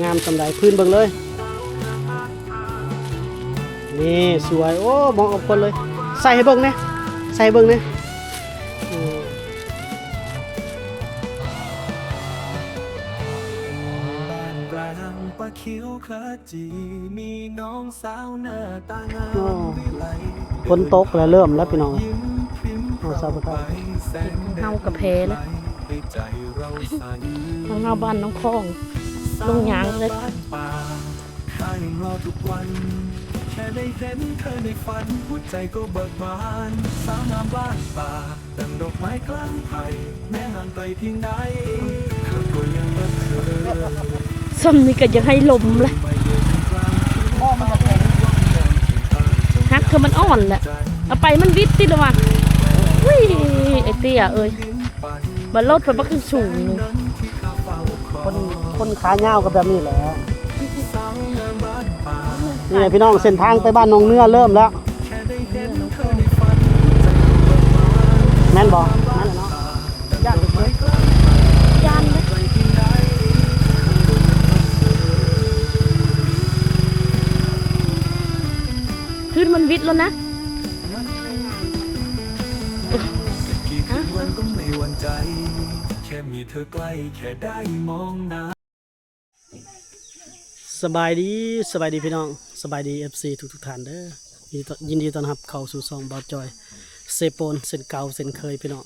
ງາມສ່ຳໃດ ພື້ນເບິ່ງເລີຍ. ນີ້ສວຍ ໂອ້ ເໝາະກັບຄົນເລີຍ. ໃສ່ໃຫ້ເບິ່ງແດ່ ໃສ່ໃຫ້ເບິ່ງແດ່. ອືມ ບ້ານປານາງປາຂຽວຂະຈີ ມີນ້ອງສາວໜ້າຕາງາມວິໄລ. ຝົນຕົກແລ້ວ ເລີ່ມແລ້ວພີ່ນ້ອງ. ເຮົາກັບແພແລ້ວ ເຮົາບ້ານນ້ອງຂອງ ລົງຍ່າງເລີຍ. ຂ້າຍັງລໍທຸກວັນ ແຄ່ໄດ້ເຫັນເທີໃນຝັນ ຫົວໃຈກໍເບີກບານ ສາວງາມບ້ານປ່າ ດັ່ງດອກໄມ້ກາງໄພ ແມ້ຫ່າງໄກພຽງໃດ ຂ້າກໍຍັງຮັກເທີ. ຊ່ຳນີ້ກໍຢາກໃຫ້ລົມລະ ຮັກເທີມັນອ່ອນແຫຼະ ເອົາໄປມັນວິດຕິລະວ່າ. ອຸ້ຍ ໄອ້ເຕ້ຍເອີຍ ບັດລົດໄປບັກສູງ. ຄົນ ຄົນຂາຍາວກໍແບບນີ້ແຫຼະ. ນີ້ແຫຼະພີ່ນ້ອງ ເສັ້ນທາງໄປບ້ານໜອງເໜືອເລີ່ມແລ້ວ ແມ່ນບໍ່? ແມ່ນແຫຼະເນາະ ຢ້ານ ຢ້ານເດ້ ຄືນມັນວິດແລ້ວນະ. ສະບາຍດີ ສະບາຍດີພີ່ນ້ອງ ສະບາຍດີ ເອັຟຊີ ທຸກໆທ່ານເດີ. ຍິນດີຕ້ອນ ຍິນດີຕ້ອນຮັບເຂົ້າສູ່ຊ່ອງບ່າວຈ່ອຍເຊໂປນ ເຊັ່ນເກົ່າເຊັ່ນເຄີຍພີ່ນ້ອງ.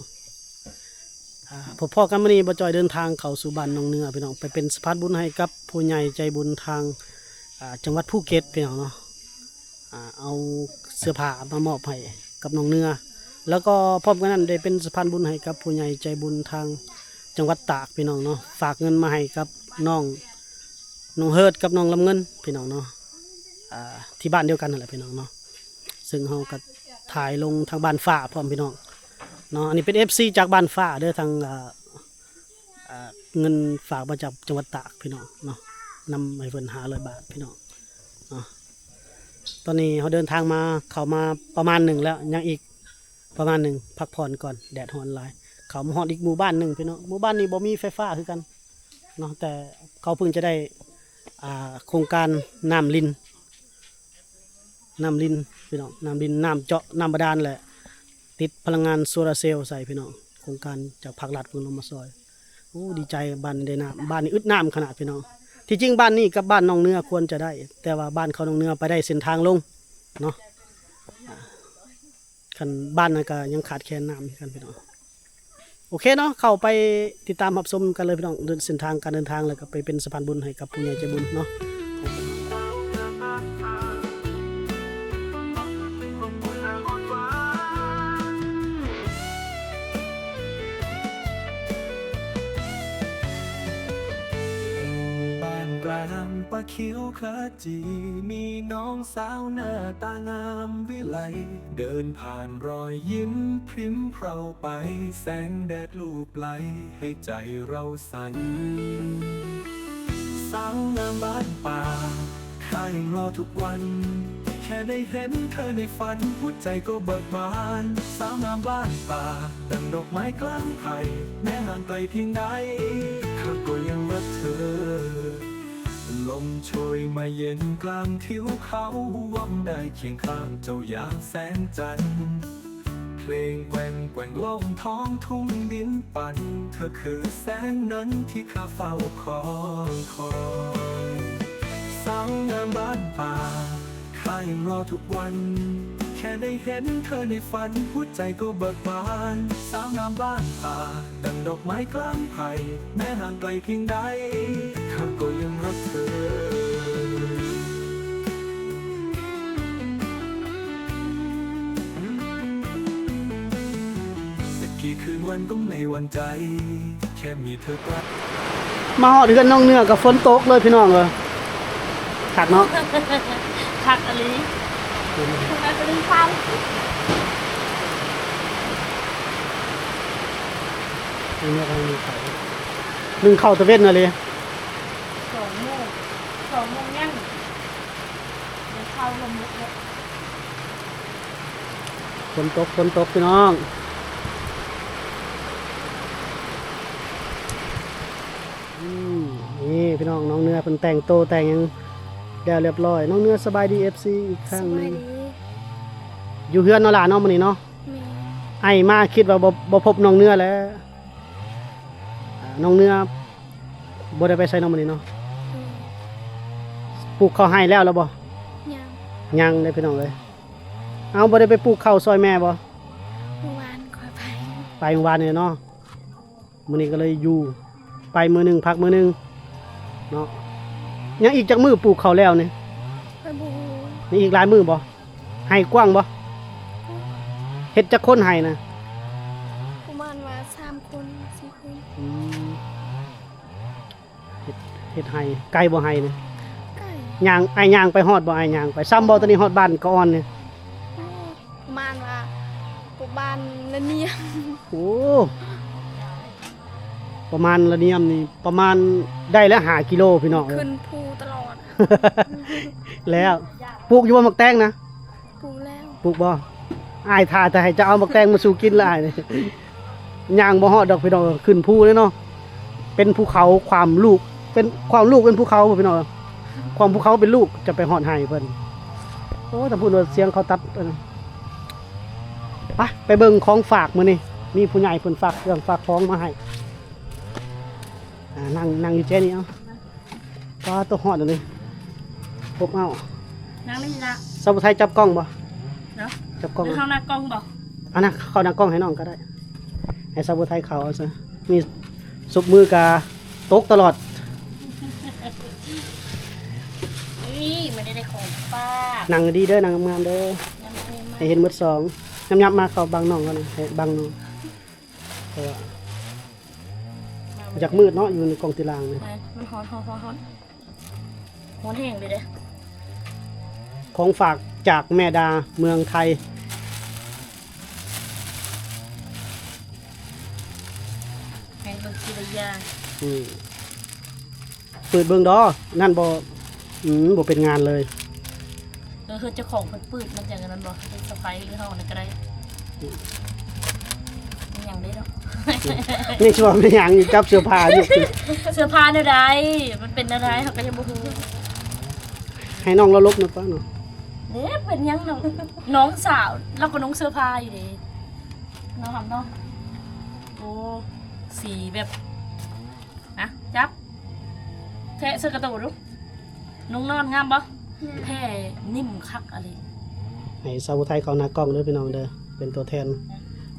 ອ່າ ພົບພໍ້ກັນມື້ນີ້ ບ່າວຈ່ອຍເດີນທາງເຂົ້າສູ່ບ້ານໜອງເໜືອພີ່ນ້ອງ ໄປເປັນສະພານບຸນໃຫ້ກັບຜູ້ໃຫຍ່ໃຈບຸນທາງ ອ່າ ຈັງຫວັດພູເກັດພີ່ນ້ອງເນາະ. ອ່າ ເອົາເສື້ອຜ້າມາມອບໃຫ້ກັບໜອງເໜືອ ແລ້ວກໍພ້ອມກັນນັ້ນໄດ້ເປັນສະພານບຸນໃຫ້ກັບຜູ້ໃຫຍ່ໃຈບຸນທາງຈັງຫວັດຕາກພີ່ນ້ອງເນາະ ຝາກເງິນມາໃຫ້ກັບນ້ອງ ນ້ອງເຮີດກັບນ້ອງລຳເງິນພີ່ນ້ອງເນາະ ອ່າ ທີ່ບ້ານດຽວກັນຫັ້ນແຫຼະພີ່ນ້ອງເນາະ. ເຊິ່ງເຮົາກໍຖ່າຍລົງທາງບ້ານຟ້າພ້ອມພີ່ນ້ອງເນາະ. ອັນນີ້ເປັນ ເອັຟຊີ ຈາກບ້ານຟ້າເດີ ທາງ ອ່າ ອ່າ ເງິນຝາກມາຈາກຈັງຫວັດຕາກພີ່ນ້ອງເນາະ ນຳໃຫ້ເພິ່ນຫ້າຮ້ອຍບາດພີ່ນ້ອງເນາະ. ຕອນນີ້ເຮົາເດີນທາງມາ ເຂົ້າມາປະມານໜຶ່ງແລ້ວ ຍັງອີກປະມານໜຶ່ງ ພັກຜ່ອນກ່ອນ ແດດຮ້ອນຫຼາຍ. ເຂົ້າມາຮອດອີກໝູ່ບ້ານໜຶ່ງພີ່ນ້ອງ ໝູ່ບ້ານນີ້ບໍ່ມີໄຟຟ້າຄືກັນເນາະ ແຕ່ເຂົາເພິ່ງຈະໄດ້ ອ່າ ໂຄງການນ້ຳລິນ ນ້ຳລິນພີ່ນ້ອງ ນ້ຳລິນ ນ້ຳເຈາະ ນ້ຳບາດານ ແລະ ຕິດພະລັງງານໂຊລາເຊວໃສ່ພີ່ນ້ອງ ໂຄງການຈາກພາກລັດເພິ່ນລົງມາຊ່ອຍ. ໂອ້ ດີໃຈ ບ້ານນີ້ໄດ້ນ້ຳ ບ້ານນີ້ອຶດນ້ຳຂະໜາດພີ່ນ້ອງ. ທີ່ຈິງບ້ານນີ້ກັບບ້ານໜອງເໜືອຄວນຈະໄດ້ ແຕ່ວ່າບ້ານເຂົາໜອງເໜືອໄປໄດ້ເສັ້ນທາງລົງເນາະ. ອ່າ ຄັນບ້ານນັ້ນກໍຍັງຂາດແຄນນ້ຳຄືກັນພີ່ນ້ອງ. ໂອເຄເນາະ ເຂົ້າໄປຕິດຕາມຮັບຊົມກັນເລີຍພີ່ນ້ອງ ເດີນ ເສັ້ນທາງການເດີນທາງ ແລ້ວກໍໄປເປັນສະພານບຸນໃຫ້ກັບຜູ້ໃຫຍ່ໃຈບຸນເນາະ. ບ້ານກາງປ່າຂຽວຂະ ຈີ ມີນ້ອງສາວໜ້າຕາງາມວິໄລ ເດີນຜ່ານຮອຍຍິ້ມພຣິມເພົາໄປ ແສງແດດລູບໄຫຼໃຫ້ໃຈເຮົາສັ່ນ ສາວງາມບ້ານປ່າ ຂ້າຍັງລໍທຸກວັນ ແຄ່ໄດ້ເຫັນເທີໃນຝັນ ຫົວໃຈກໍເບີກບານ ສາວງາມບ້ານປ່າ ດັ່ງດອກໄມ້ກາງໄພ ແມ້ຫ່າງໄກພຽງໃດ ຂ້າກໍຍັງຮັກເທີ. ລົມໂຊຍມາເຢັນກາງທິວເຂົາ ຫວັງໄດ້ຄຽງຂ້າງເຈົ້າຍາມແສງຈັນ ເພລງແກວ່ງໆ ລ້ອງທ້ອງທົ່ງດິນປັນ ເທີຄືແສງນັ້ນທີ່ຂ້າເຝົ້າຄອຍຄອຍ ສາວງາມບ້ານປ່າ ຂ້າຍັງລໍທຸກວັນ ແຄ່ໄດ້ເຫັນເທີໃນຝັນ ຫົວໃຈກໍເບີກບານ ສາວງາມບ້ານປ່າ ດັ່ງດອກໄມ້ກາງໄພ ແມ້ຫ່າງໄກພຽງໃດ ຂ້າກໍຍັງຮັກເທີ. ມາຮອດເຮືອນນ້ອງເໜືອກໍຝົນຕົກເລີຍພີ່ນ້ອງເອີຍ ຄັກເນາະ ຄັກອີ່ຫຼີ ຄັກອີ່ຫຼີ ໜຶ່ງເຂົ້າຕາເວັນຫັ້ນເລີຍ ສອງໂມງ ສອງໂມງຍັງ ຝົນຕົກ ຝົນຕົກພີ່ນ້ອງ ອືມ. ນີ້ພີ່ນ້ອງ ນ້ອງເໜືອເພິ່ນແຕ່ງໂຕແຕ່ງຫຍັງແລ້ວລຽບລ້ອຍ. ນ້ອງເໜືອ ສະບາຍດີ ເອັຟຊີ ອີກຄັ້ງໜຶ່ງ. ສະບາຍດີ. ຢູ່ເຮືອນເນາະຫຼາເນາະ ມື້ນີ້ເນາະ. ແມ່ນ. ອ້າຍມາຄິດວ່າບໍ່ ບໍ່ພົບນ້ອງເໜືອແລ້ວ. ອ່າ ນ້ອງເໜືອບໍ່ໄດ້ໄປໃສເນາະມື້ນີ້ເນາະ. ແມ່ນ. ປູກເຂົ້າໄຮ່ແລ້ວລະບໍ່? ຍັງ. ຍັງເດ້ພີ່ນ້ອງເອີຍ. ເອົາ ບໍ່ໄດ້ໄປປູກເຂົ້າຊ່ອຍແມ່ບໍ່? ມື້ວານຂ້ອຍໄປ. ໄປມື້ວານນີ້ເນາະ. ມື້ນີ້ກໍເລີຍຢູ່ ໄປມື້ໜຶ່ງ ພັກມື້ໜຶ່ງເນາະ. ຍັງອີກຈັກມື້ປູກເຂົ້າແລ້ວນີ້? ຂ້ອຍບໍ່ຮູ້. ຍັງອີກຫຼາຍມື້ບໍ່? ໄຮ່ກວ້າງບໍ່? ເຮັດຈັກຄົນໄຮ່ນະ? ປະມານວ່າສາມຄົນ ສີ່ຄົນ. ອືມ. ເຮັດ ເຮັດໄຮ່ ໄກບໍ່ໄຮ່ນະ? ໄກ. ຍ່າງ ອ້າຍຍ່າງໄປຮອດບໍ່? ອ້າຍຍ່າງໄປ ຊ່ຳບໍ່? ໂອ້ ຕອນນີ້ຮອດບ້ານກະອ່ອນນີ້? ໂອ້ ປະມານວ່າ ປະມານລະນຽມ. ໂອ້ ປະມານລະນຽມນີ້ ປະມານໄດ້ແລ້ວຫ້າກິໂລພີ່ນ້ອງເອີຍ. ຂຶ້ນພູຕະຫຼອດ. ແລ້ວ ປູກຢູ່ບໍ່ໝາກແຕງນະ? ປູກແລ້ວ. ປູກບໍ່? ອ້າຍຖ້າແຕ່ໃຫ້ເຈົ້າເອົາໝາກແຕງມາສູ່ກິນລະອ້າຍນີ້. ຍ່າງບໍ່ຮອດດອກພີ່ນ້ອງເອີຍ ຂຶ້ນພູເລີຍເນາະ. ເປັນພູເຂົາຂວ້ຳລູກ ເປັນຂວ້ຳລູກເປັນພູເຂົາພີ່ນ້ອງເອີຍ. ຂວ້ຳພູເຂົາເປັນລູກ ຈະໄປຮອດໄຮ່ເພິ່ນ. ໂອ້ ທາງພຸ້ນວ່າສຽງເຂົາຕັດ. ໄປ ໄປເບິ່ງຂອງຝາກມື້ນີ້ ມີຜູ້ໃຫຍ່ເພິ່ນຝາກເຄື່ອງຝາກຂອງມາໃຫ້. ອ່າ ນັ່ງ ນັ່ງຢູ່ເຈ້ນີ້ເອົາ. ປາດໂທ້ ຮ້ອນອີ່ຫຼີ ອົບເອົາ. ນັ່ງນີ້ລະ. ສາວຜູ້ໄທຈັບກ້ອງບໍ່? ເນາະ ຈັບກ້ອງ ຫຼືເຮົານັ່ງກ້ອງບໍ່? ເອົານະ ເຂົ້ານັ່ງກ້ອງໃຫ້ນ້ອງກໍໄດ້ ໃຫ້ສາວຜູ້ໄທເຂົ້າເອົາຊະ. ມີສົບມືກະຕົກຕະຫຼອດ. ນີ້ມັນໄດ້ຂອງຝາກ. ນັ່ງດີເດີ ນັ່ງງາມໆເດີ ໃຫ້ເຫັນໝົດສອງ. ຫຍັບໆມາ ເຂົ້າບັງນ້ອງກ່ອນ ໃຫ້ບັງນ້ອງ ເພາະວ່າ ຢາກມືດເນາະ ຢູ່ໃນກ້ອງຕິລາງນີ້. ມັນຮ້ອນ ຮ້ອນ ຮ້ອນ ຮ້ອນແຮງເລີຍເດ້. ຂອງຝາກຈາກແມ່ດາເມືອງໄທ. ໃຫ້ເບິ່ງທີລະຢ່າງ. ອືມ. ເປີດເບິ່ງດອ ນັ້ນບໍ່ ອືມ ບໍ່ເປັນງານເລີຍ. ເອີ ເຮືອນເຈົ້າຂອງເພິ່ນປືດ ມັນຈັ່ງນັ້ນບໍ່ ເປັນສະໄພຫຼືເຮົານັ້ນກໍໄດ້. ອືມ ມີຫຍັງເດ້ເນາະ. ນີ້ຊິວ່າມີຫຍັງ ຈັບເສື້ອຜ້າຢູ່. ເສື້ອຜ້າແນວໃດ ມັນເປັນແນວໃດ ເຮົາກໍຍັງບໍ່ຮູ້. ໃຫ້ນ້ອງລາວຫຼົບໜ້ອຍກວ່າເນາະ. ເດ້ ເປັນຫຍັງນ້ອງ ນ້ອງສາວລາວກໍນຸ່ງເສື້ອຜ້າຢູ່ເດ້ ເນາະ ຫຳເນາະ. ໂອ້ ສີແບບ ອ່ະ ຈັບ ແທະໃສ່ກະໂຕດູ ນຸ່ງນອນງາມບໍ່? ແຜ່ ແຜ່ນິ້ມຄັກອະລີ. ໃຫ້ສາວຜູ້ໄທເຂົ້າໜ້າກ້ອງເດີພີ່ນ້ອງເດີ ເປັນຕົວແທນ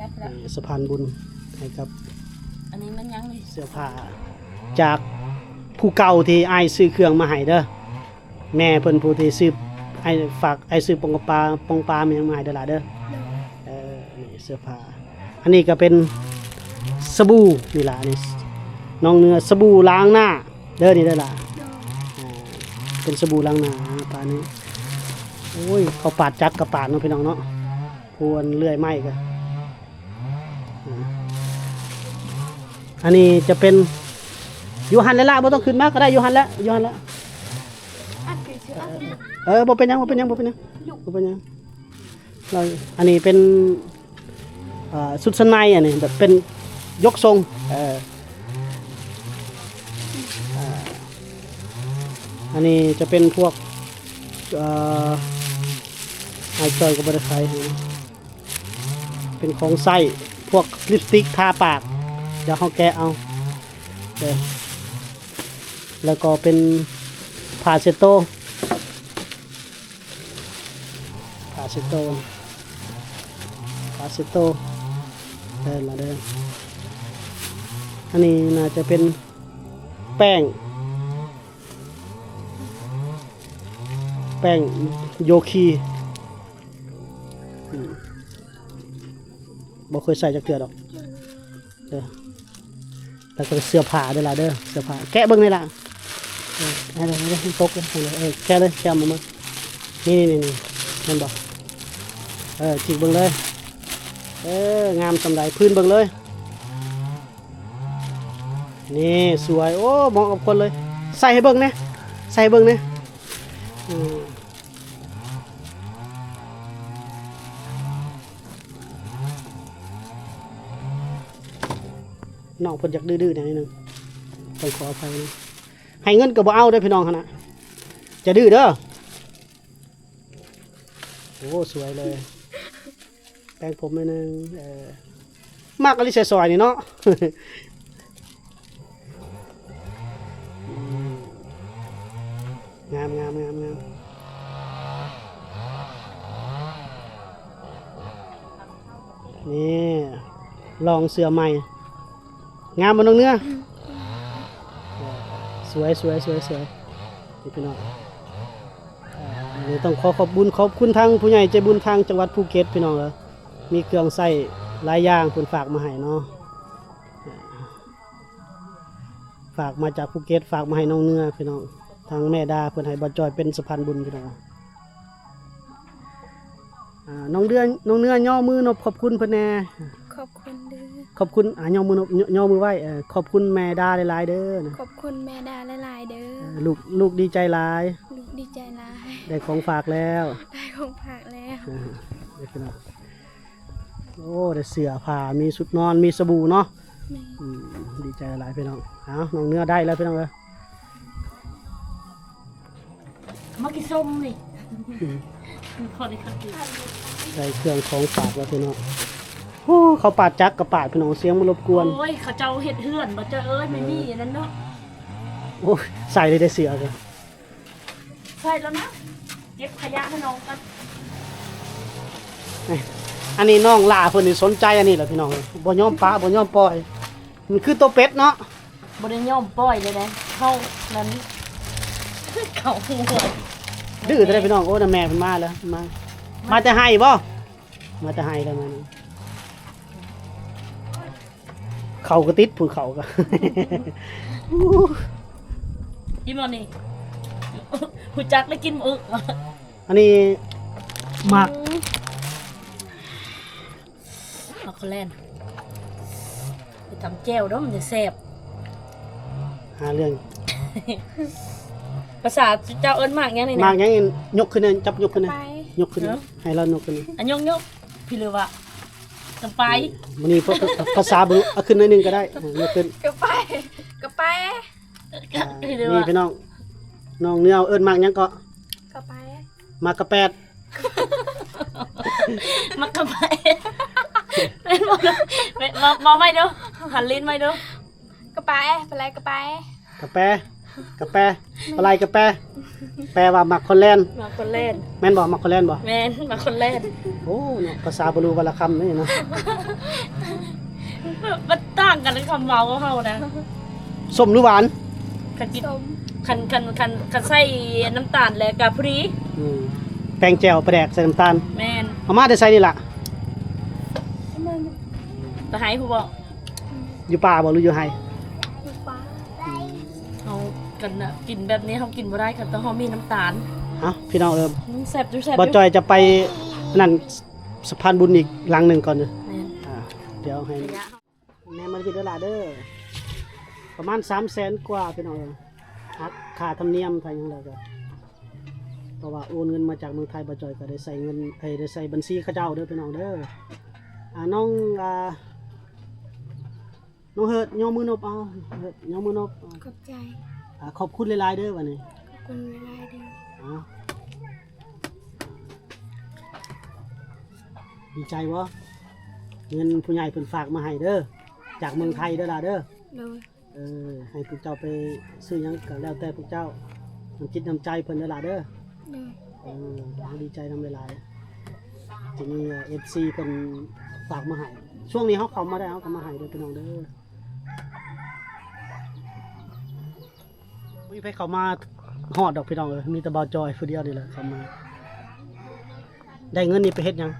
ຈັບລະ ເອີ ສະພານບຸນໃຫ້ກັບ ອັນນີ້ແມ່ນຫຍັງນີ້? ເສື້ອຜ້າຈາກຜູ້ເກົ່າທີ່ອ້າຍຊື້ເຄື່ອງມາໃຫ້ເດີ. ແມ່ເພິ່ນຜູ້ທີ່ຊື້ ອ້າຍ ຝາກອ້າຍຊື້ປອງປາ ປອງປາແມ່ນຫຍັງມາໃຫ້ເດີຫຼ້າເດີ. ໂດຍ. ເອີ ນີ້ເສື້ອຜ້າ ອັນນີ້ກໍເປັນສະບູນີ້ລະ ນີ້ ນ້ອງເໜືອ ສະບູລ້າງໜ້າເດີ ນີ້ເດີຫຼ້າ. ໂດຍ. ອ່າ ເປັນສະບູລ້າງໜ້າປານີ້. ໂອ້ຍ ເຂົາປາດຈັກກະປາດເນາະ ພີ່ນ້ອງເນາະ. ພວນເລື່ອຍໄມ້ກະ ອືມ ອັນນີ້ຈະເປັນ ຢູ່ຫັ້ນແຫຼະລະ ບໍ່ຕ້ອງຂຶ້ນມາກໍໄດ້ ຢູ່ຫັ້ນແຫຼະ ຢູ່ຫັ້ນແຫຼະ. ອັນຄືຊື່ອັນ ເອີ ບໍ່ເປັນຫຍັງ ບໍ່ເປັນຫຍັງ ບໍ່ເປັນຫຍັງ ບໍ່ເປັນຫຍັງ. ແລ້ວອັນນີ້ເປັນ ເອີ ຊຸດຊັ້ນໃນ ອັນນີ້ແບບເປັນຍົກຊົງ ເອີ ເອີ ອັນນີ້ຈະເປັນພວກ ເອີ ອ້າຍຈ້ອຍກໍບໍ່ໄດ້ຂາຍໃຫ້. ເປັນຂອງໃຊ້ ພວກລິບສະຕິກ ທາປາກ ດຽວເຮົາແກະເອົາເດີ. ແລ້ວກໍເປັນຜ້າເຊັດໂຕ ຜ້າເຊັດໂຕ ຜ້າເຊັດໂຕ ເດີ ມາເດີ. ອັນນີ້ໜ້າຈະເປັນແປ້ງ ແປ້ງໂຢຄີ ອືມ ບໍ່ເຄີຍໃຊ້ຈັກເທື່ອດອກເດີ. ແລ້ວກໍເສື້ອຜ້າເດີລະເດີ ເສື້ອຜ້າ ແກະເບິ່ງນີ້ລະ. ເອີ ໃຫ້ມັນຕົກເລີຍ ເອີ ແກະເລີຍ ແກະມາເບິ່ງ. ນີ້ໆໆ ແມ່ນບໍ່? ເອີ ຈິກເບິ່ງເລີຍ. ເອີ ງາມສ່ຳໃດ ພື້ນເບິ່ງເລີຍ. ນີ້ສວຍ ໂອ້ ເໝາະກັບຄົນເລີຍ. ໃສ່ໃຫ້ເບິ່ງແດ່ ໃສ່ໃຫ້ເບິ່ງແດ່. ອືມ ນ້ອງເພິ່ນຢາກດື້ໆແດ່ໜ້ອຍໜຶ່ງ ຕ້ອງຂໍອະໄພນະ. ໃຫ້ເງິນກໍບໍ່ເອົາເດີ້ພີ່ນ້ອງຫັ້ນນະ ຈະດື້ເດີ້. ໂອ້ ສວຍເລີຍ ແປງຜົມໜ້ອຍໜຶ່ງ ເອີ ມັກອີ່ຫຼີໃສ່ຊອຍນີ້ເນາະ. ອືມ ງາມໆໆໆ ນີ້ ລອງເສື້ອໃໝ່ ງາມບໍ່ນ້ອງເນື້ອ? ສວຍໆໆໆ ນີ້ພີ່ນ້ອງ. ອັນນີ້ຕ້ອງຂໍຂອບບຸນຂອບຄຸນທາງຜູ້ໃຫຍ່ໃຈບຸນທາງຈັງຫວັດພູເກັດພີ່ນ້ອງເອີຍ ມີເຄື່ອງໃຊ້ຫຼາຍຢ່າງເພິ່ນຝາກມາໃຫ້ເນາະ ຝາກມາຈາກພູເກັດ ຝາກມາໃຫ້ນ້ອງເນື້ອພີ່ນ້ອງ ທາງແມ່ດາເພິ່ນໃຫ້ບ່າວຈ່ອຍເປັນສະພານບຸນພີ່ນ້ອງ. ອ່າ ນ້ອງເດືອນ ນ້ອງເນື້ອຍໍມືນົບຂອບຄຸນເພິ່ນແດ່. ຂອບຄຸນເດີ້. ຂອບຄຸນ ອ່າ ຍໍມືນົບ ຍໍມືໄຫວ້ ເອີ ຂອບຄຸນແມ່ດາຫຼາຍໆເດີ້ນະ. ຂອບຄຸນແມ່ດາຫຼາຍໆເດີ້. ເອີ ລູກ ລູກດີໃຈຫຼາຍ. ລູກດີໃຈຫຼາຍ. ໄດ້ຂອງຝາກແລ້ວ. ໄດ້ຂອງຝາກແລ້ວ. ເອີ ເດີພີ່ນ້ອງ ໂອ້ ໄດ້ເສື້ອຜ້າ ມີຊຸດນອນ ມີສະບູເນາະ. ແມ່ນ. ອືມ ດີໃຈຫຼາຍພີ່ນ້ອງ. ເອົາ ນ້ອງເນື້ອໄດ້ແລ້ວພີ່ນ້ອງເອີຍ. ມາກິນສົ້ມນີ້ ອືມ ພໍດີຄັກດີ ໄດ້ເຄື່ອງຂອງຝາກແລ້ວພີ່ນ້ອງ. ໂອ້ ເຂົາປາດຈັກກະປາດພີ່ນ້ອງ ສຽງມັນລົບກວນ. ໂອ້ຍ ເຂົາເຈົ້າເຮັດເຮືອນບໍ່ເຈົ້າເອີຍ ເອີ ແມ່ນມີອັນນັ້ນເນາະ. ໂອ້ຍ ໃສ່ເລີຍເດ້ເສື້ອກະ ໃສ່ແລ້ວນະ ເກັບຂະຫຍະໃຫ້ນ້ອງກ່ອນ. ນີ້ ອັນນີ້ນ້ອງຫຼ້າເພິ່ນນີ້ສົນໃຈອັນນີ້ແຫຼະພີ່ນ້ອງ ບໍ່ຍອມປະ ບໍ່ຍອມປ່ອຍ. ມັນຄືໂຕເປັດເນາະ. ບໍ່ໄດ້ຍອມປ່ອຍເລີຍເດ້ ເຮົານັ້ນ ເຂົາຫົວ ດື້ແທ້ພີ່ນ້ອງ. ໂອ້ ນະແມ່ເພິ່ນມາແລ້ວ ມາ ມາແຕ່ໄຮ່ບໍ່? ມາແຕ່ໄຮ່ແລ້ວມານີ້ ເຂົາກໍຕິດ ຜູ້ເຂົາກໍ ອີ່ໝໍນີ້ ຮູ້ຈັກໄດ້ກິນມື້. ອັນນີ້ໝາກ ອືມ ໝາກຄອນແລນ ໄປຕຳແຈ່ວເດີ້ ມັນຈະແຊບ. ຫາເລື່ອງ ພາສາເຈົ້າເອີ້ນໝາກຫຍັງນີ້ນະ? ໝາກຫຍັງ? ຍົກຂຶ້ນແດ່ ຈັບຍົກຂຶ້ນແດ່ ຍົກຂຶ້ນ ຮະ? ໃຫ້ລາວຍົກຂຶ້ນ ອ່ະ ຍົກໆ ພີ່ ຫຼືວ່າກະໄປ? ມື້ນີ້ພາ ພາສາບໍ່ຮູ້ ເອົາຂຶ້ນໜ້ອຍໜຶ່ງກໍໄດ້ ຍົກຂຶ້ນ ກະໄປ ກະໄປ. ອ່າ ນີ້ພີ່ນ້ອງ ນ້ອງເນື້ອເອີ້ນໝາກຫຍັງເກາະ? ກະໄປ. ໝາກກະແປດ ໝາກກະໄປ ແມ່ນບໍ່? ເວົ້າ ເວົ້າໃໝ່ດູ ຫັນລີ້ນໃໝ່ດູ ກະໄປ ປາໄລກະໄປ ກະແປ ກະແປ ປາໄລກະແປ ແປວ່າໝາກຄອນແລນ ໝາກຄອນແລນ ແມ່ນບໍ່? ໝາກຄອນແລນບໍ່? ແມ່ນ ໝາກຄອນແລນ. ໂອ້ ເນາະ ພາສາບໍ່ຮູ້ວັນລະຄຳນີ້ເນາະ ມັນຕ່າງກັນກັບຄຳເວົ້າຂອງເຮົານະ. ສົ້ມຫຼືຫວານ? ຄັນກິນ ສົ້ມ ຄັນ ຄັນ ຄັນ ຄັນໃສ່ນ້ຳຕານແລ້ວກະພໍດີ. ອືມ ແປ້ງແຈ່ວປາແດກໃສ່ນ້ຳຕານ. ແມ່ນ. ເອົາມາແຕ່ໃສນີ້ລະ? ຕາໄຮພຸ້ນບໍ່? ຢູ່ປ່າບໍ່ ຫຼືຢູ່ໄຮ່? ຢູ່ປ່າ. ອືມ ເຮົາກັນນະ ກິນແບບນີ້ເຮົາກິນບໍ່ໄດ້ ຄັນຕ້ອງເຮົາມີນ້ຳຕານ. ເອົ້າ ພີ່ນ້ອງເອີຍ ອືມ ແຊບຢູ່ ແຊບຢູ່. ບ່າວຈ່ອຍຈະໄປນັ້ນ ສະພານບຸນອີກຫຼັງໜຶ່ງກ່ອນເດີ. ແມ່ນ. ອ່າ ດຽວໃຫ້ ແນມມາພີ້ເດີຫຼ້າເດີ ປະມານສາມແສນກວ່າພີ່ນ້ອງເອີຍ ຫັກຄ່າທຳນຽມຄ່າຫຍັງແລ້ວກໍ ເພາະວ່າໂອນເງິນມາຈາກເມືອງໄທ ບ່າວຈ່ອຍກໍໄດ້ໃສ່ເງິນ ເອີ ໄດ້ໃສ່ບັນຊີເຂົາເຈົ້າເດີພີ່ນ້ອງເດີ. ອ່າ ນ້ອງ ອ່າ ນ້ອງເຮີດ ຍໍມືນົບເອົາ ເຮີດ ຍໍມືນົບ. ຂອບໃຈ. ອ່າ ຂອບຄຸນຫຼາຍໆເດີບັດນີ້ ຂອບຄຸນຫຼາຍໆເດີ. ອ່າ ດີໃຈບໍ່? ເງິນຜູ້ໃຫຍ່ເພິ່ນຝາກມາໃຫ້ເດີ ຈາກເມືອງໄທເດີຫຼ້າເດີ. ໂດຍ. ເອີ ໃຫ້ພວກເຈົ້າໄປຊື້ຫຍັງກໍແລ້ວແຕ່ພວກເຈົ້າ ນ້ຳຈິດນ້ຳໃຈເພິ່ນເດີຫຼ້າເດີ. ໂດຍ. ເອີ ດີໃຈນຳຫຼາຍໆ ທີ່ມີເອັຟຊີເພິ່ນຝາກມາໃຫ້. ຊ່ວງນີ້ເຮົາເຂົ້າມາໄດ້ ເຮົາກໍມາໃຫ້ເດີພີ່ນ້ອງເດີ. ບໍ່ມີໃຜເຂົ້າມາຮອດດອກພີ່ນ້ອງເອີຍ ມີແຕ່ບ່າວຈ່ອຍຜູ້ດຽວນີ້ແຫຼະເຂົ້າມາ. ໄດ້ເງິນນີ້ໄປເຮັດຫຍັງ?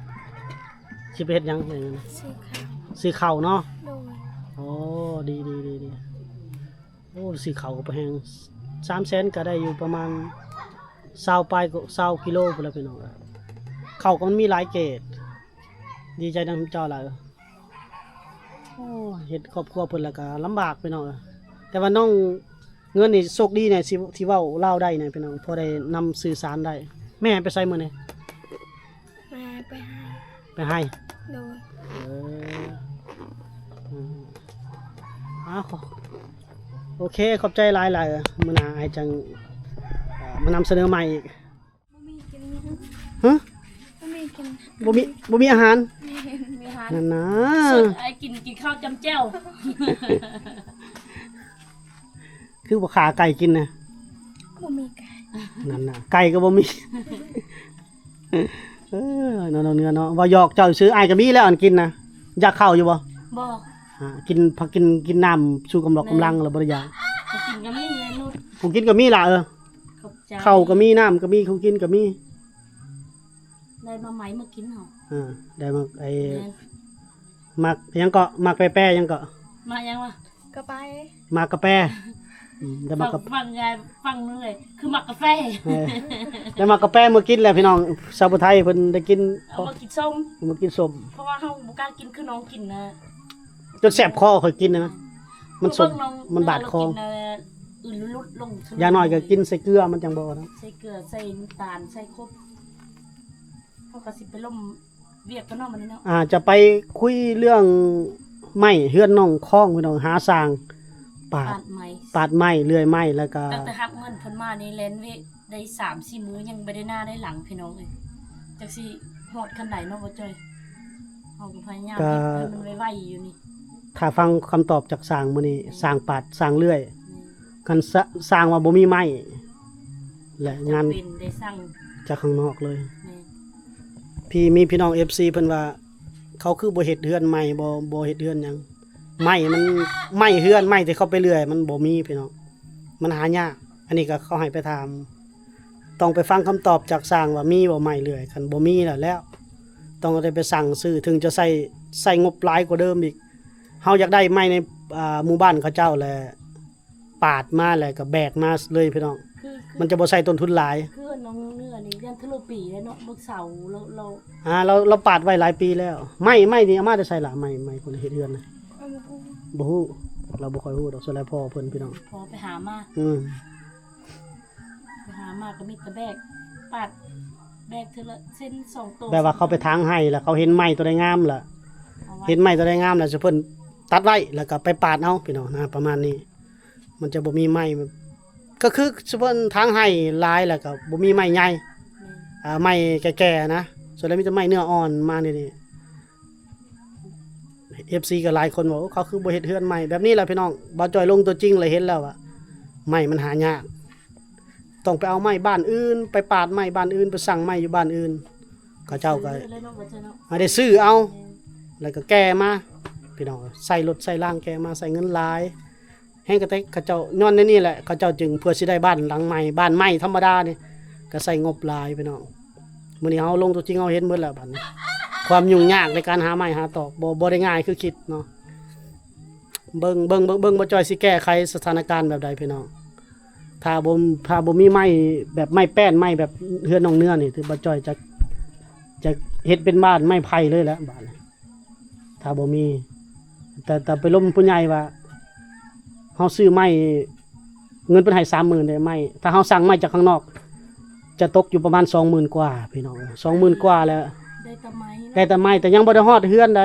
ຊິໄປເຮັດຫຍັງໄດ້ເງິນ? ຊື້ເຂົ້າ ຊື້ເຂົ້າເນາະ. ໂດຍ. ໂອ້ ດີໆໆໆ. ໂອ້ ຊື້ເຂົ້າກໍບໍ່ແຮງ ສາມແສນກໍໄດ້ຢູ່ປະມານຊາວປາຍ ຊາວກິໂລພຸ້ນແຫຼະພີ່ນ້ອງເອີຍ. ເຂົ້າກໍມັນມີຫຼາຍເກດ. ດີໃຈນຳເຈົ້າຫຼາຍ. ໂອ້ ເຮັດຄອບຄົວເພິ່ນແລ້ວກໍລຳບາກພີ່ນ້ອງເອີຍ. ແຕ່ວ່ານ້ອງເງິນນີ້ໂຊກດີແນ່ ທີ່ ທີ່ເວົ້າລາວໄດ້ແນ່ພີ່ນ້ອງ ພໍໄດ້ນຳສື່ສານໄດ້. ແມ່ໄປໃສມື້ນີ້? ແມ່ໄປໄຮ່. ໄປໄຮ່? ໂດຍ. ເອີ ອືມ ອ້າວ ຂໍ ໂອເຄ ຂອບໃຈຫຼາຍໆ ມື້ໜ້າອ້າຍຈັ່ງ ເອີ ມານຳສະເໜີໃໝ່ອີກ. ບໍ່ມີກິນຫຍັງ ຮະ? ບໍ່ມີກິນ ບໍ່ມີ ບໍ່ມີອາຫານ? ແມ່ນ ມີອາຫານ ນັ້ນນະ ສ່ວນອ້າຍກິນ ກິນເຂົ້າຈ້ຳແຈ່ວ. ຄືບໍ່ຂ້າໄກ່ກິນນະ? ບໍ່ມີໄກ່ ນັ້ນນະ ໄກ່ກໍບໍ່ມີ. ເອີ ເນາະ ນ້ອງເນື້ອເນາະ ເວົ້າຫຍອກເຈົ້າຊື່ ອ້າຍກໍມີແລ້ວອັນກິນນະ. ຢາກເຂົ້າຢູ່ບໍ່? ບໍ່ ຫາ ກິນ ພັກກິນ ກິນນ້ຳຊູກຳລັງ ກຳລັງແລ້ວບໍ່ໄດ້ຢາກ. ຂອງກິນກໍມີເລີຍລູກ ຂອງກິນກໍມີລະ. ເອີ ຂອບໃຈ ເຂົ້າກໍມີ ນ້ຳກໍມີ ຂອງກິນກໍມີ. ໄດ້ມາໃໝ່ມາກິນເຮົາ ເອີ ໄດ້ມາ ໄອ້ ແມ່ນ ໝາກຫຍັງເກາະ ໝາກແປໆ ຫຍັງເກາະ ໝາກຫຍັງວະ? ກະໄປ ໝາກກະແປ. ອືມ ໄດ້ໝາກກະ ຟັງຍາຍຟັງເລີຍ ຄືໝາກກາແຟ. ເອີ ໄດ້ໝາກກະແປມາກິນແລ້ວພີ່ນ້ອງ. ສາວຜູ້ໄທເພິ່ນໄດ້ກິນ ເອົາມາກິນສົ້ມ ເອົາມາກິນສົ້ມ ເພາະວ່າເຮົາບໍ່ກ້າກິນຄືນ້ອງກິນນະ ຈົນແສບຄໍຂ້ອຍກິນນະ ມັນສົ້ມ ເບິ່ງນ້ອງ ມັນບາດຄໍ ກິນນະ ອື່ນຫຼຸດລົງ ຢ່າງໜ້ອຍກໍກິນໃສ່ເກືອ ມັນຈັ່ງບໍ່ນະ ໃສ່ເກືອ ໃສ່ນ້ຳຕານ ໃສ່ຄົບ. ເຮົາກໍຊິໄປລົມວຽກກັນເນາະ ມື້ນີ້ເນາະ. ອ່າ ຈະໄປຄຸຍເລື່ອງໄມ້ເຮືອນນ້ອງຄອງ ພີ່ນ້ອງ ຫາຊ່າງປາດ ປາດໄມ້ ປາດໄມ້ ເລື່ອຍໄມ້ ແລ້ວກໍ ຕັ້ງແຕ່ຮັບເງິນເພິ່ນມານີ້ ແລ່ນເວະໄດ້ສາມສີ່ມື້ ຍັງບໍ່ໄດ້ໜ້າໄດ້ຫຼັງ ພີ່ນ້ອງເອີຍ. ຈັກຊິຮອດຂັ້ນໃດເນາະ ບໍ່ຈ່ອຍ. ເຮົາກໍພະຍາຍາມເຮັດໃຫ້ມັນໄວໆຢູ່ນີ້. ຖ້າຟັງຄຳຕອບຈາກຊ່າງມື້ນີ້ ຊ່າງປາດ ຊ່າງເລື່ອຍ ແມ່ນ ຄັນ ຊ່າງວ່າບໍ່ມີໄມ້ ແລະ ງານຈາກຂ້າງນອກເລີຍ. ແມ່ນ ພີ່ ມີພີ່ນ້ອງເອັຟຊີເພິ່ນວ່າ ເຂົາຄືບໍ່ເຮັດເຮືອນໃໝ່ ບໍ່ ບໍ່ເຮັດເຮືອນຫຍັງ? ໄມ້ມັນ ໄມ້ເຮືອນ ໄມ້ທີ່ເຂົາໄປເລື່ອຍມັນບໍ່ມີພີ່ນ້ອງ ມັນຫາຍາກ. ອັນນີ້ກໍເຂົາໃຫ້ໄປຖາມ ຕ້ອງໄປຟັງຄຳຕອບຈາກຊ່າງວ່າມີບໍ່ໄມ້ເລື່ອຍ. ຄັນບໍ່ມີແລ້ວ ແລ້ວ ຕ້ອງໄດ້ໄປສັ່ງຊື້ ເຖິງຈະໃຊ້ ໃຊ້ງົບຫຼາຍກວ່າເດີມອີກ. ເຮົາຢາກໄດ້ໄມ້ໃນ ອ່າ ໝູ່ບ້ານເຂົາເຈົ້າແຫຼະ ປາດມາແລ້ວກໍແບກມາເລີຍພີ່ນ້ອງ. ຄື ຄື ມັນຈະບໍ່ໃຊ້ຕົ້ນທຶນຫຼາຍ. ຄືນ້ອງເນື້ອນີ້ ຢ້ານທະລຸປີແລ້ວເນາະ ບັກເສົາລາວ ລາວ ອ່າ ລາວ ລາວປາດໄວ້ຫຼາຍປີແລ້ວ. ໄມ້ ໄມ້ນີ້ເອົາມາແຕ່ໃສລະ? ໄມ້ ໄມ້ຄົນເຮັດເຮືອນນະ ເອີ ບໍ່ຮູ້ ບໍ່ຮູ້ ລາວບໍ່ຄ່ອຍຮູ້ດອກ ສ່ວນຫຼາຍພໍ່ເພິ່ນພີ່ນ້ອງ ພໍ່ໄປຫາມາ. ອືມ ໄປຫາມາກໍມີແຕ່ແບກ ປາດ ແບກເທື່ອລະເສັ້ນສອງໂຕ ແບບວ່າເຂົາໄປຖາງໄຮ່ ແລ້ວເຂົາເຫັນໄມ້ຕົວໃດງາມລະ ເອົາໄວ້ ເຫັນໄມ້ຕົວໃດງາມແລ້ວ ຊຸເພິ່ນຕັດໄວ້ ແລ້ວກໍໄປປາດເອົາພີ່ນ້ອງນະ ປະມານນີ້. ມັນຈະບໍ່ມີໄມ້ ກໍຄືຊຸເພິ່ນຖາງໄຮ່ຫຼາຍ ແລ້ວກໍບໍ່ມີໄມ້ໃຫຍ່ ແມ່ນ ອ່າ ໄມ້ແກ່ໆນະ ສ່ວນຫຼາຍມີແຕ່ໄມ້ເນື້ອອ່ອນມານີ້. ເອັຟຊີກໍຫຼາຍຄົນວ່າ ໂອ້ ເຂົາຄືບໍ່ເຮັດເຮືອນໃໝ່ ແບບນີ້ແຫຼະພີ່ນ້ອງ. ບ່າວຈ້ອຍລົງຕົວຈິງແລ້ວເຫັນແລ້ວວ່າ ໄມ້ມັນຫາຍາກ ຕ້ອງໄປເອົາໄມ້ບ້ານອື່ນ ໄປປາດໄມ້ບ້ານອື່ນ ໄປສັ່ງໄມ້ຢູ່ບ້ານອື່ນ ເຂົາເຈົ້າກໍ ຊື້ເລີຍເນາະ ບໍ່ເຈົ້າເນາະ ໃຫ້ໄດ້ຊື້ເອົາ ແມ່ນ ແລ້ວກໍແກ່ມາ ພີ່ນ້ອງ ໃສ່ລົດໃສ່ລາງແກ່ມາ ໃຊ້ເງິນຫຼາຍ ແຮງກະແຕ່ເຂົາເຈົ້າ ຍ້ອນໃນນີ້ແຫຼະ ເຂົາເຈົ້າຈຶ່ງ ເພື່ອຊິໄດ້ບ້ານຫຼັງໃໝ່ ບ້ານໃໝ່ທຳມະດານີ້ ກໍໃຊ້ງົບຫຼາຍພີ່ນ້ອງ. ມື້ນີ້ເຮົາລົງຕົວຈິງ ເຮົາເຫັນໝົດແລ້ວບັດນີ້ ຄວາມຫຍຸ້ງຍາກໃນການຫາໄມ້ຫາຕອກ ບໍ່ ບໍ່ໄດ້ງ່າຍຄືຄິດເນາະ. ເບິ່ງ ເບິ່ງ ເບິ່ງ ເບິ່ງ ບໍ່ຈ່ອຍຊິແກ້ໄຂສະຖານະການແບບໃດພີ່ນ້ອງ. ຖ້າບໍ່ ຖ້າບໍ່ມີໄມ້ແບບໄມ້ແປ້ນ ໄມ້ແບບເຮືອນນ້ອງເນື້ອນີ້ ຖືວ່າບໍ່ຈ່ອຍຈະ ຈະເຮັດເປັນບ້ານໄມ້ໄຜ່ເລີຍແຫຼະບາດນີ້. ຖ້າບໍ່ມີ ແຕ່ ແຕ່ໄປລົມຜູ້ໃຫຍ່ວ່າ ເຮົາຊື້ໄມ້ ເງິນເພິ່ນໃຫ້ສາມໝື່ນເດ້ ໄມ້ ຖ້າເຮົາສັ່ງໄມ້ຈາກຂ້າງນອກ ຈະຕົກຢູ່ປະມານສອງໝື່ນກວ່າພີ່ນ້ອງ ສອງໝື່ນກວ່າແລ້ວ ໄດ້ແຕ່ໄມ້ ໄດ້ແຕ່ໄມ້ ແຕ່ຍັງບໍ່ໄດ້ຮອດເຮືອນໃດ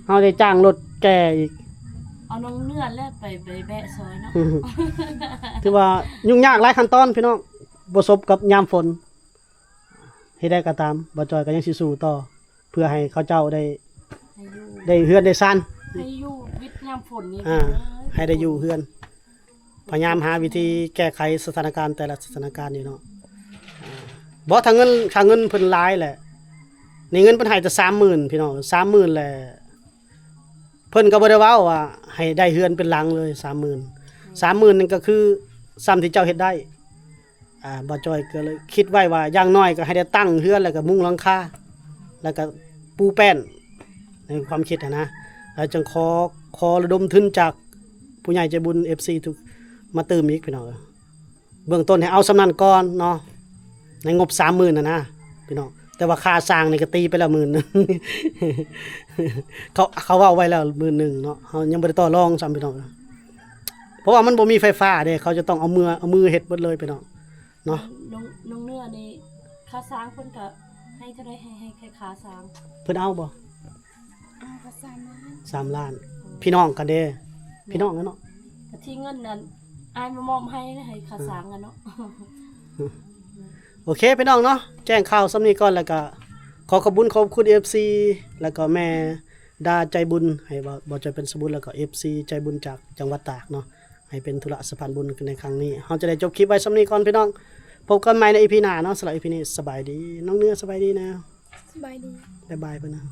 ເຮົາໄດ້ຈ້າງລົດແກ່ອີກ ເອົານ້ອງເນື້ອແລ້ວໄປ ໄປແບະຊອຍເນາະ. ຖືວ່າຫຍຸ້ງຍາກຫຼາຍຂັ້ນຕອນພີ່ນ້ອງ ປະສົບກັບຍາມຝົນ. ເຮັດໃດກໍຕາມ ບ່າວຈ້ອຍກໍຍັງຊິສູ້ຕໍ່ ເພື່ອໃຫ້ເຂົາເຈົ້າໄດ້ ໃຫ້ຢູ່ ໄດ້ເຮືອນໄດ້ຊານ ໃຫ້ຢູ່ວິດຍາມຝົນນີ້ ອ່າ ເອີຍ ໃຫ້ໄດ້ຢູ່ເຮືອນ ພະຍາຍາມຫາວິທີແກ້ໄຂສະຖານະການແຕ່ລະສະຖານະການຢູ່ເນາະ. ອ່າ ບໍ່ ຖ້າເງິນ ຄ່າເງິນເພິ່ນຫຼາຍແຫຼະ ນີ້ເງິນເພິ່ນໃຫ້ແຕ່ສາມໝື່ນພີ່ນ້ອງ ສາມໝື່ນແຫຼະ ເພິ່ນກໍບໍ່ໄດ້ເວົ້າວ່າໃຫ້ໄດ້ເຮືອນເປັນຫຼັງເລີຍ ສາມໝື່ນ ສາມໝື່ນນັ້ນກໍຄືສ່ຳທີ່ເຈົ້າເຮັດໄດ້. ອ່າ ບ່າວຈ້ອຍກໍເລີຍຄິດໄວ້ວ່າ ຢ່າງໜ້ອຍກໍໃຫ້ໄດ້ຕັ້ງເຮືອນ ແລ້ວກໍມຸງຫຼັງຄາ ແລ້ວກໍປູແປ້ນ ໃນຄວາມຄິດຫັ້ນນະ ແລ້ວຈຶ່ງຂໍ ຂໍລະດົມທຶນຈາກຜູ້ໃຫຍ່ໃຈບຸນ ເອັຟຊີ ທຸກ ມາຕື່ມອີກພີ່ນ້ອງ. ເບື້ອງຕົ້ນໃຫ້ເອົາສ່ຳນັ້ນກ່ອນເນາະ ໃນງົບສາມໝື່ນຫັ້ນນະພີ່ນ້ອງ. ແຕ່ວ່າຄ່າສ້າງນີ້ກໍຕີໄປແລ້ວໝື່ນໜຶ່ງ ເຂົາ ເຂົາເວົ້າໄວ້ແລ້ວໝື່ນໜຶ່ງເນາະ ເຮົາຍັງບໍ່ໄດ້ຕໍ່ລອງຊ້ຳພີ່ນ້ອງ ເພາະວ່າມັນບໍ່ມີໄຟຟ້າເດ້ ເຂົາຈະຕ້ອງເອົາມື ເອົາມືເຮັດເບິດເລີຍພີ່ນ້ອງເນາະ. ນ້ອງ ນ້ອງເນື້ອນີ້ຄ່າສ້າງເພິ່ນກະໃຫ້ເທົ່າໃດ ໃຫ້ ໃຫ້ ໃຫ້ຄ່າສ້າງ ເພິ່ນເອົາບໍ່? ເອົາກໍສາມລ້ານ ສາມລ້ານ ພີ່ນ້ອງກັນເດ້ ພີ່ນ້ອງກັນເນາະ ກະທີ່ເງິນນັ້ນ ອ້າຍມາມອບໃຫ້ ໃຫ້ຄ່າສ້າງກັນເນາະ. ໂອເຄພີ່ນ້ອງເນາະ ແຈ້ງຂ່າວສ່ຳນີ້ກ່ອນ ແລ້ວກໍຂໍຂອບບຸນຂອບຄຸນເອັຟຊີ ແລ້ວກໍແມ່ດາໃຈບຸນ ໃຫ້ບ່າວ ບ່າວຈອຍເປັນສະບຸນ ແລ້ວກໍເອັຟຊີໃຈບຸນຈາກຈັງຫວັດຕາກເນາະ ໃຫ້ເປັນທຸລະສະພານບຸນໃນຄັ້ງນີ້. ເຮົາຈະໄດ້ຈົບຄລິບໄວ້ສ່ຳນີ້ກ່ອນພີ່ນ້ອງ ພົບກັນໃໝ່ໃນອີພີໜ້າເນາະ. ສຳລັບອີພີນີ້ສະບາຍດີ. ນ້ອງເໜືອສະບາຍດີນະ. ສະບາຍດີ. ບາຍບາຍເພິ່ນນະ.